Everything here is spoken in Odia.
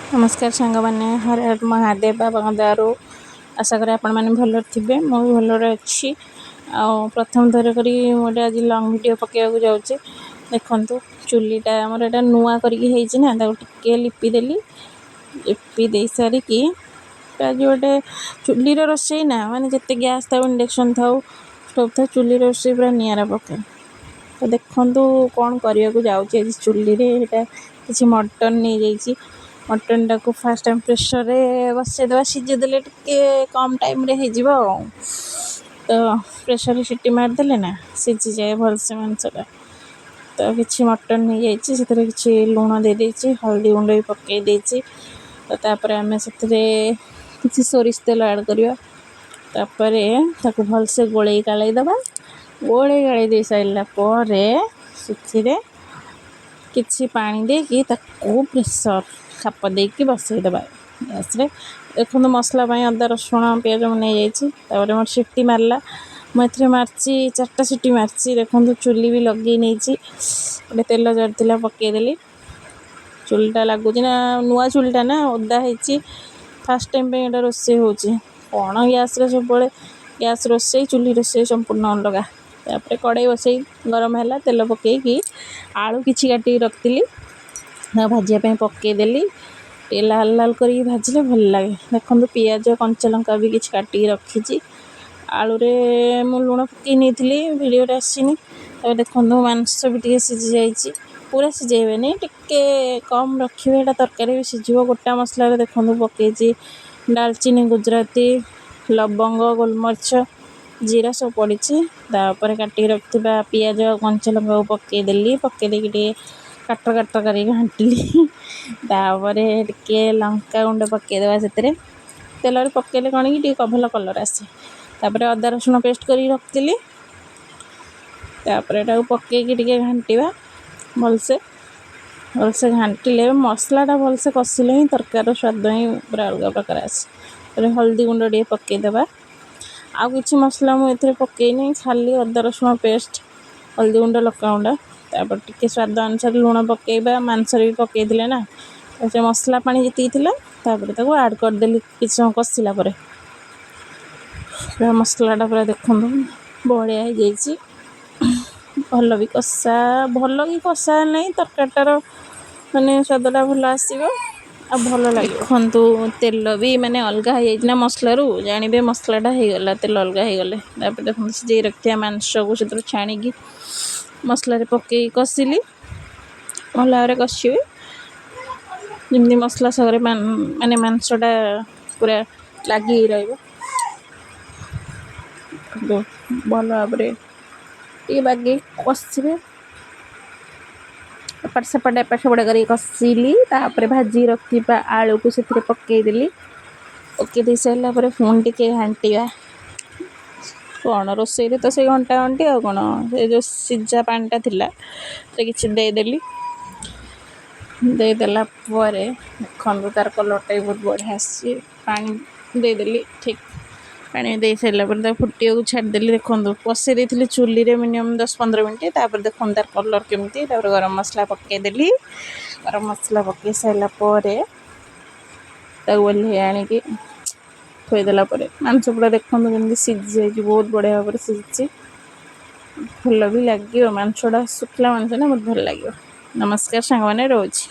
ନମସ୍କାର ସାଙ୍ଗମାନେ, ହର ହର ମହାଦେବ। ବାବାଙ୍କ ଦୟାରୁ ଆଶା କରେ ଆପଣମାନେ ଭଲରେ ଥିବେ। ମୁଁ ବି ଭଲରେ ଅଛି। ଆଉ ପ୍ରଥମ ଥର କରି ମୁଁ ଗୋଟେ ଆଜି ଲଙ୍ଗ୍ ଭିଡ଼ିଓ ପକାଇବାକୁ ଯାଉଛି। ଦେଖନ୍ତୁ, ଚୁଲିଟା ଆମର ଏଇଟା ନୂଆ କରିକି ହେଇଛି ନା, ତାକୁ ଟିକେ ଲିପିଦେଲି। ଲିପି ଦେଇ ସାରିକି ଆଜି ଗୋଟେ ଚୁଲିର ରୋଷେଇ ନା, ମାନେ ଯେତେ ଗ୍ୟାସ୍ ଥାଉ, ଇଣ୍ଡକ୍ସନ୍ ଥାଉ, ଷ୍ଟୋଭ୍ ଥାଉ, ଚୁଲିର ରୋଷେଇ ପୁରା ନିଆରା ପ୍ରକାର। ତ ଦେଖନ୍ତୁ କ'ଣ କରିବାକୁ ଯାଉଛି ଆଜି ଚୁଲିରେ। ଏଇଟା କିଛି ମଟନ୍ ନେଇଯାଇଛି। ମଟନ୍ଟାକୁ ଫାଷ୍ଟ ଆମେ ପ୍ରେସର୍ରେ ବସେଇଦେବା। ସିଝେଇ ଦେଲେ ଟିକେ କମ୍ ଟାଇମ୍ରେ ହେଇଯିବ। ଆଉ ତ ପ୍ରେସର୍ରେ ସିଟି ମାରିଦେଲେ ନା ସିଝିଯାଏ ଭଲସେ ମାଂସଟା। ତ କିଛି ମଟନ୍ ନେଇଯାଇଛି, ସେଥିରେ କିଛି ଲୁଣ ଦେଇଦେଇଛି, ହଳଦୀ ଗୁଣ୍ଡ ବି ପକାଇ ଦେଇଛି। ତ ତାପରେ ଆମେ ସେଥିରେ କିଛି ସୋରିଷ ତେଲ ଆଡ଼୍ କରିବା। ତାପରେ ତାକୁ ଭଲସେ ଗୋଳେଇ ଗାଳେଇ ଦେବା। ଗୋଳେଇ ଗାଳେଇ ଦେଇ ସାରିଲା ପରେ ସେଥିରେ କିଛି ପାଣି ଦେଇକି ତାକୁ ପ୍ରେସର୍ ଖାପ ଦେଇକି ବସେଇଦେବା ଗ୍ୟାସ୍ରେ। ଦେଖନ୍ତୁ, ମସଲା ପାଇଁ ଅଦା, ରସୁଣ, ପିଆଜ ମୁଁ ନେଇଯାଇଛି। ତାପରେ ମୋର ସିଟି ମାରିଲା। ମୁଁ ଏଥିରେ ମାରିଛି, ଚାରିଟା ସିଟି ମାରିଛି। ଦେଖନ୍ତୁ, ଚୁଲି ବି ଲଗେଇ ନେଇଛି। ଗୋଟେ ତେଲ ଜରିଥିଲା, ପକାଇଦେଲି। ଚୁଲିଟା ଲାଗୁଛି ନା, ନୂଆ ଚୁଲିଟା ନା, ଓଦା ହେଇଛି। ଫାର୍ଷ୍ଟ ଟାଇମ୍ ପାଇଁ ଏଇଟା ରୋଷେଇ ହେଉଛି। କ'ଣ ଗ୍ୟାସ୍ରେ ସବୁବେଳେ ଗ୍ୟାସ୍ ରୋଷେଇ, ଚୁଲି ରୋଷେଇ ସମ୍ପୂର୍ଣ୍ଣ ଅଲଗା। ତାପରେ କଡ଼େଇ ବସେଇ ଗରମ ହେଲା, ତେଲ ପକାଇକି ଆଳୁ କିଛି କାଟିକି ରଖିଥିଲି, ତାକୁ ଭାଜିବା ପାଇଁ ପକାଇଦେଲି। ଟିକେ ଲାଲ ଲାଲ କରିକି ଭାଜିଲେ ଭଲ ଲାଗେ। ଦେଖନ୍ତୁ, ପିଆଜ, କଞ୍ଚା ଲଙ୍କା ବି କିଛି କାଟିକି ରଖିଛି। ଆଳୁରେ ମୁଁ ଲୁଣ ପକାଇ ନେଇଥିଲି, ଭିଡ଼ିଓରେ ଆସିନି। ତାପରେ ଦେଖନ୍ତୁ, ମାଂସ ବି ଟିକେ ସିଝି ଯାଇଛି। ପୁରା ସିଝେଇବେନି, ଟିକେ କମ୍ ରଖିବେ, ଏଇଟା ତରକାରୀ ବି ସିଝିବ। ଗୋଟା ମସଲାରେ ଦେଖନ୍ତୁ ପକାଇଛି ଡାଲଚିନି, ଗୁଜୁରାତି, ଲବଙ୍ଗ, ଗୋଲମରିଚ, ଜିରା ସବୁ ପଡ଼ିଛି। ତାପରେ କାଟିକି ରଖିଥିବା ପିଆଜ, କଞ୍ଚା ଲଙ୍କାକୁ ପକାଇଦେଲି। ପକାଇ ଦେଇକି ଟିକେ କାଟର କାଟର କରିକି ଘାଣ୍ଟିଲି। ତାପରେ ଟିକେ ଲଙ୍କା ଗୁଣ୍ଡ ପକାଇଦେବା ସେଥିରେ। ତେଲରେ ପକାଇଲେ କ'ଣ କି ଟିକେ ଭଲ କଲର୍ ଆସେ। ତାପରେ ଅଦା ରସୁଣ ପେଷ୍ଟ କରିକି ରଖିଥିଲି। ତାପରେ ଏଟାକୁ ପକାଇକି ଟିକେ ଘାଣ୍ଟିବା ଭଲସେ। ଭଲସେ ଘାଣ୍ଟିଲେ, ମସଲାଟା ଭଲସେ କଷିଲେ ହିଁ ତରକାରୀର ସ୍ୱାଦ ହିଁ ପୁରା ଅଲଗା ପ୍ରକାର ଆସେ। ତାପରେ ହଳଦୀ ଗୁଣ୍ଡ ଟିକେ ପକାଇଦେବା। ଆଉ କିଛି ମସଲା ମୁଁ ଏଥିରେ ପକାଇନି, ଖାଲି ଅଦା ରସୁଣ ପେଷ୍ଟ, ହଳଦୀ ଗୁଣ୍ଡ, ଲଙ୍କାଗୁଣ୍ଡ। ତାପରେ ଟିକେ ସ୍ୱାଦ ଅନୁସାରେ ଲୁଣ ପକାଇବା। ମାଂସରେ ବି ପକାଇଥିଲେ ନା, ତ ସେ ମସଲା ପାଣି ଯେତିକି ଥିଲା, ତାପରେ ତାକୁ ଆଡ଼୍ କରିଦେଲି କିଛି ସମୟ କଷିଲା ପରେ। ପୁରା ମସଲାଟା ପୁରା ଦେଖନ୍ତୁ ବଢ଼ିଆ ହେଇଯାଇଛି। ଭଲ ବି କଷା, ଭଲ କି କଷା ନାହିଁ, ତରକାରୀଟାର ମାନେ ସ୍ୱାଦଟା ଭଲ ଆସିବ ଆଉ ଭଲ ଲାଗିବ। ଦେଖନ୍ତୁ, ତେଲ ବି ମାନେ ଅଲଗା ହେଇଯାଇଛି ନା ମସଲାରୁ, ଜାଣିବେ ମସଲାଟା ହେଇଗଲା ତେଲ ଅଲଗା ହେଇଗଲେ। ତାପରେ ଦେଖନ୍ତୁ, ସିଝେଇ ରଖିଥିବା ମାଂସକୁ ସେଥିରୁ ଛାଣିକି ମସଲାରେ ପକାଇକି କଷିଲି। ଭଲ ଭାବରେ କଷିବେ, ଯେମିତି ମସଲା ସାଙ୍ଗରେ ମାନେ ମାଂସଟା ପୁରା ଲାଗିକି ରହିବ। ଭଲ ଭାବରେ ଟିକେ ବାଗେଇ କଷିବେ। ଏପଟ ସେପଟ ଏପଟ ସେପଟ କରିକି କଷିଲି। ତାପରେ ଭାଜିକି ରଖିଥିବା ଆଳୁକୁ ସେଥିରେ ପକାଇଦେଲି। ପକାଇ ଦେଇ ସାରିଲା ପରେ ପୁଣି ଟିକେ ଘାଣ୍ଟିବା। କ'ଣ ରୋଷେଇରେ ତ ସେଇ ଘଣ୍ଟା ଘଣ୍ଟି। ଆଉ କ'ଣ, ସେ ଯେଉଁ ସିଝା ପାଣିଟା ଥିଲା ସେ କିଛି ଦେଇଦେଲି। ଦେଇଦେଲା ପରେ ଦେଖନ୍ତୁ, ତାର କଲର୍ଟା ବି ବହୁତ ବଢ଼ିଆ ଆସିଛି। ପାଣି ଦେଇଦେଲି। ଠିକ୍ ପାଣି ଦେଇ ସାରିଲା ପରେ ତାକୁ ଫୁଟିବାକୁ ଛାଡ଼ିଦେଲି। ଦେଖନ୍ତୁ, ବସେଇ ଦେଇଥିଲି ଚୁଲିରେ ମିନିମମ୍ 10-15 ମିନିଟ୍। ତାପରେ ଦେଖନ୍ତୁ ତାର କଲର୍ କେମିତି। ତାପରେ ଗରମ ମସଲା ପକାଇଦେଲି। ଗରମ ମସଲା ପକାଇ ସାରିଲା ପରେ ତାକୁ ଓହ୍ଲେଇ ଆଣିକି ଥୋଇଦେଲା ପରେ ମାଂସ ପୁରା ଦେଖନ୍ତୁ କେମିତି ସିଝି ଯାଇଛି। ବହୁତ ବଢ଼ିଆ ଭାବରେ ସିଝିଛି। ଭଲ ବି ଲାଗିବ ମାଂସଟା, ଶୁଖିଲା ମାଂସ ନା, ବହୁତ ଭଲ ଲାଗିବ। ନମସ୍କାର ସାଙ୍ଗମାନେ, ରହୁଛି।